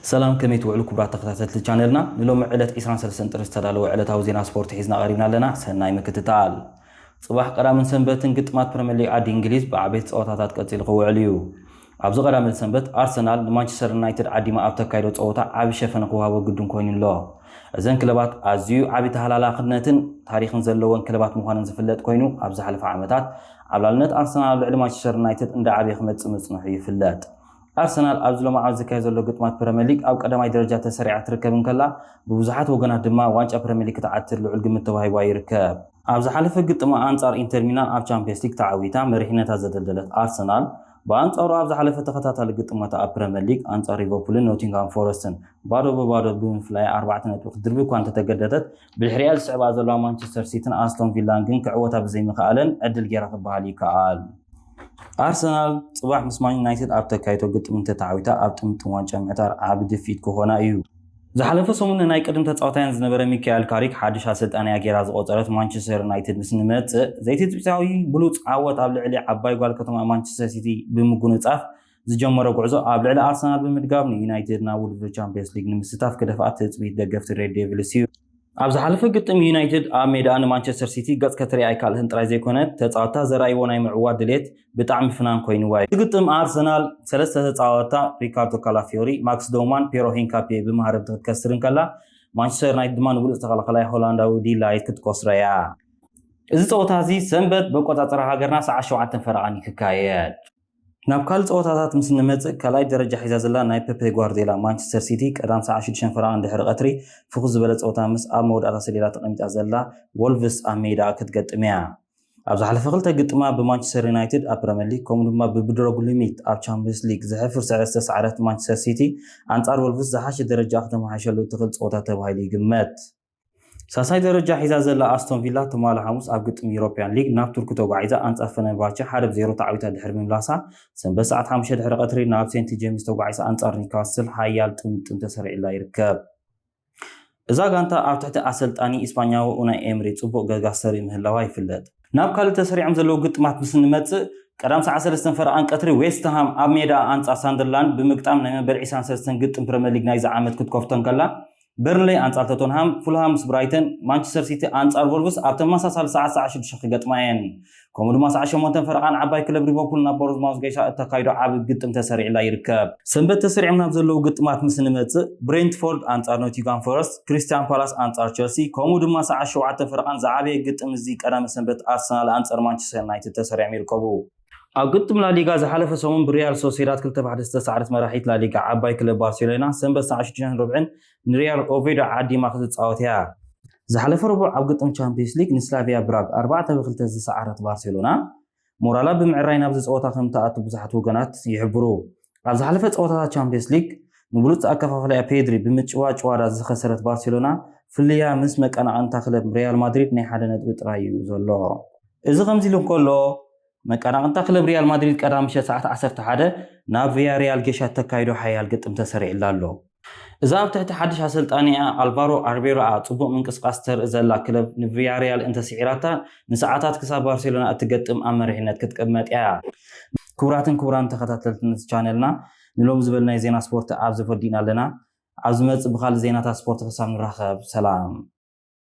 ሰላም፣ ከመይ ትውዕሉ ክቡራት ተኸታተልቲ ቻነልና? ንሎሚ ዕለት ዕስራን ሰለስተን ጥሪ ዝተዳለወ ዕለታዊ ዜና ስፖርት ሒዝና ቀሪብና ኣለና። ሰናይ ምክትታል። ጽባሕ ቀዳምን ሰንበትን ግጥማት ፕሪምየር ሊግ ዓዲ እንግሊዝ ብዓበይቲ ጸወታታት ቀጺሉ ክውዕል እዩ። ኣብዚ ቀዳመ ሰንበት ኣርሰናል ንማንቸስተር ዩናይትድ ዓዲማ ኣብ ተካይዶ ጸወታ ዓቢ ሸፈነ ክወሃቦ ግድን ኮይኑ ኣሎ። እዘን ክለባት ኣዝዩ ዓቢ ተሃላላኽነትን ታሪኽን ዘለወን ክለባት ምዃነን ዝፍለጥ ኮይኑ፣ ኣብ ዝሓለፈ ዓመታት ዓብላልነት ኣርሰናል ኣብ ልዕሊ ማንቸስተር ዩናይትድ እንዳ ዓብየ ክመጽእ ምጽንሑ ይፍለጥ። ኣርሰናል ኣብዚ ሎማዓንቲ ዝካየድ ዘሎ ግጥማት ፕሪምየር ሊግ ኣብ ቀዳማይ ደረጃ ተሰሪዓ ትርከብ እንከላ፣ ብብዙሓት ወገናት ድማ ዋንጫ ፕሪምየር ሊግ ክትዓትር ልዑል ግምት ተዋሂባ ይርከብ። ኣብ ዝሓለፈ ግጥማ ኣንጻር ኢንተር ሚላን ኣብ ቻምፒየንስ ሊግ ተዓዊታ መሪሕነታ ዘደልደለት ኣርሰናል፣ ብኣንጻሩ ኣብ ዝሓለፈ ተኸታታሊ ግጥማታ ኣብ ፕሪምየር ሊግ ኣንጻር ሊቨርፑልን ኖቲንግሃም ፎረስትን ባዶ ብባዶ ብምፍላይ ኣርባዕተ ነጥቢ ክትድርቢ እኳ እንተተገደደት፣ ብድሕሪኣ ዝስዕባ ዘለዋ ማንቸስተር ሲቲን ኣስቶን ቪላን ግን ክዕወታ ብዘይምኽኣለን ዕድል ገይራ ክበሃል ይከኣል። ኣርሰናል ጽባሕ ምስ ማን ዩናይትድ ኣብ ተካይዶ ግጥም እንተተዓዊታ ኣብ ጥምጥም ዋንጫ ምዕታር ዓቢ ድፍኢት ክኾና እዩ። ዝሓለፈ ሰሙን ናይ ቅድም ተጻዋታያን ዝነበረ ሚካኤል ካሪክ ሓድሽ ኣሰልጣኒያ ገይራ ዝቆጸረት ማንቸስተር ዩናይትድ ምስ ንመጽእ፣ ዘይትጽቢታዊ ብሉጽ ዓወት ኣብ ልዕሊ ዓባይ ጓል ከተማ ማንቸስተር ሲቲ ብምጉንጻፍ ዝጀመረ ጉዕዞ ኣብ ልዕሊ ኣርሰናል ብምድጋም ንዩናይትድ ናብ ውድድር ቻምፒየንስ ሊግ ንምስታፍ ክደፍኣ ትጽቢት ደገፍቲ ሬድ ዴቪልስ እዩ። ኣብ ዝሓለፈ ግጥም ዩናይትድ ኣብ ሜዳኣ ንማንቸስተር ሲቲ ገጽ ከተርኢ ኣይከኣለትን ጥራይ ዘይኮነት፣ ተጻወትታ ዘርኣይዎ ናይ ምዕዋት ድሌት ብጣዕሚ ፍናን ኮይንዋ እዩ። እቲ ግጥም ኣርሰናል ሰለስተ ተጻወትታ ሪካርዶ ካላፊዮሪ፣ ማክስ ዶውማን፣ ፔሮ ሂንካፔ ብመሃረምቲ ክትከስር እንከላ፣ ማንቸስተር ዩናይትድ ድማ ንብሉጽ ተኸላኸላይ ሆላንዳዊ ዲላይት ክትቆስሮ እያ። እዚ ጸወታ እዚ ሰንበት በቆጻጽራ ሃገርና ሰዓት ሸውዓተ ፈረቓን ይክካየድ። ናብ ካልእ ጸወታታት ምስ ንመጽእ፣ ካልኣይ ደረጃ ሒዛ ዘላ ናይ ፔፔ ጓርዲዮላ ማንቸስተር ሲቲ ቀዳም ሰዓት ሽዱሽተ ፈረቓ እንድሕሪ ቀትሪ ፍኹስ ዝበለ ጸወታ ምስ ኣብ መወዳእታ ሰሌዳ ተቐሚጣ ዘላ ወልቭስ ኣብ ሜዳ ክትገጥም እያ። ኣብ ዝሓለፈ ክልተ ግጥማ ብማንቸስተር ዩናይትድ ኣብ ፕረምየር ሊግ ከምኡ ድማ ብብድሮግ ሊሚት ኣብ ቻምፒየንስ ሊግ ዘሕፍር ስዕረት ዝተሰዓረት ማንቸስተር ሲቲ ኣንጻር ወልቭስ ዝሓሸ ደረጃ ከተመሓይሸሉ እትኽእል ጸወታ ተባሂሉ ይግመት። ሳሳይ ደረጃ ሒዛ ዘላ ኣስቶን ቪላ ትማሊ ሓሙስ ኣብ ግጥም ዩሮፕያን ሊግ ናብ ቱርኪ ተጓዒዛ ኣንጻር ፈነርባቸ ሓደ ብዜሮ ተዓዊታ ድሕሪ ምምላሳ ሰንበት ሰዓት ሓሙሽተ ድሕሪ ቀትሪ ናብ ሴንት ጄምስ ተጓዒዛ ኣንጻር ኒውካስል ሓያል ጥምጥም ተሰሪዕላ ይርከብ። እዛ ጋንታ ኣብ ትሕቲ ኣሰልጣኒ ኢስፓኛዊ ኡናይ ኤምሪ ጽቡቕ ገጋ ሰርኢ ምህላዋ ይፍለጥ። ናብ ካልእ ተሰሪዖም ዘለዉ ግጥማት ምስ ንመጽእ ቀዳም ሰዓት ሰለስተን ፈረቓን ቀትሪ ዌስትሃም ኣብ ሜዳ ኣንጻር ሳንደርላንድ ብምግጣም ናይ መበል ዕስራን ሰለስተን ግጥም ፕረምየር ሊግ ናይዚ ዓመት ክትከፍቶ እንከላ፣ በርንሌይ ኣንጻር ቶተንሃም፣ ፉልሃም ምስ ብራይተን፣ ማንቸስተር ሲቲ ኣንጻር ቮልቭስ ኣብ ተመሳሳሊ ሰዓት ሰዓት ሽዱሽተ ክገጥማ እየን። ከምኡ ድማ ሰዓት ሸሞንተ ፈረቓን ዓባይ ክለብ ሊቨርፑል ናብ ቦርንማውዝ ገይሻ እተካይዶ ዓቢ ግጥም ተሰሪዕላ ይርከብ። ሰንበት ተሰሪዖም ናብ ዘለዉ ግጥማት ምስ ንመጽእ፣ ብሬንትፎርድ ኣንጻር ኖቲንግሃም ፎረስት፣ ክሪስታል ፓላስ ኣንጻር ቸልሲ፣ ከምኡ ድማ ሰዓት ሸውዓተ ፈረቓን ዝዓበየ ግጥም እዚ ቀዳመ ሰንበት ኣርሰናል ኣንጻር ማንቸስተር ዩናይትድ ተሰሪዖም ይርከቡ። ኣብ ግጥም ላሊጋ ዝሓለፈ ሰሙን ብሪያል ሶሴዳድ ክልተ ብ ሓደ ዝተሰዓረት መራሒት ላሊጋ ዓባይ ክለብ ባርሴሎና ሰንበት ሰዓት ሽዱሽተ ርብዕን ንሪያል ኦቬዶ ዓዲማ ክትጻወት እያ። ዝሓለፈ ረቡዕ ኣብ ግጥም ቻምፒየንስ ሊግ ንስላቪያ ብራግ ኣርባዕተ ብ ክልተ ዝሰዓረት ባርሴሎና፣ ሞራላ ብምዕራይ ናብዚ ጸወታ ከም ትኣቱ ብዙሓት ወገናት ይሕብሩ። ኣብ ዝሓለፈ ጸወታታት ቻምፒየንስ ሊግ ንብሉጽ ኣከፋፋሊኣ ፔድሪ ብምጭዋ ጭዋዳ ዝኸሰረት ባርሴሎና፣ ፍልያ ምስ መቀናቐንታ ክለብ ሪያል ማድሪድ ናይ ሓደ ነጥቢ ጥራይ እዩ ዘሎ። እዚ ከምዚ ኢሉ እንከሎ፣ መቀናቐንታ ክለብ ሪያል ማድሪድ ቀዳም ምሸት ሰዓት ዓሰርተ ሓደ ናብ ቪያሪያል ጌሻ እተካይዶ ሓያል ግጥም ተሰሪዕላ ኣሎ። እዛ ኣብ ትሕቲ ሓድሽ ኣሰልጣኒኣ ኣልቫሮ ኣርቤሮኣ ጽቡቕ ምንቅስቓስ ተርኢ ዘላ ክለብ ንቪያሪያል እንተስዒራታ፣ ንሰዓታት ክሳብ ባርሴሎና እትገጥም ኣብ መሪሕነት ክትቅመጥ እያ። ክቡራትን ክቡራን ተኸታተልቲ ነቲ ቻነልና፣ ንሎም ዝበልናይ ዜና ስፖርት ኣብዚ ፈዲና ኣለና። ኣብ ዝመጽእ ብኻልእ ዜናታት ስፖርት ክሳብ ንራኸብ፣ ሰላም።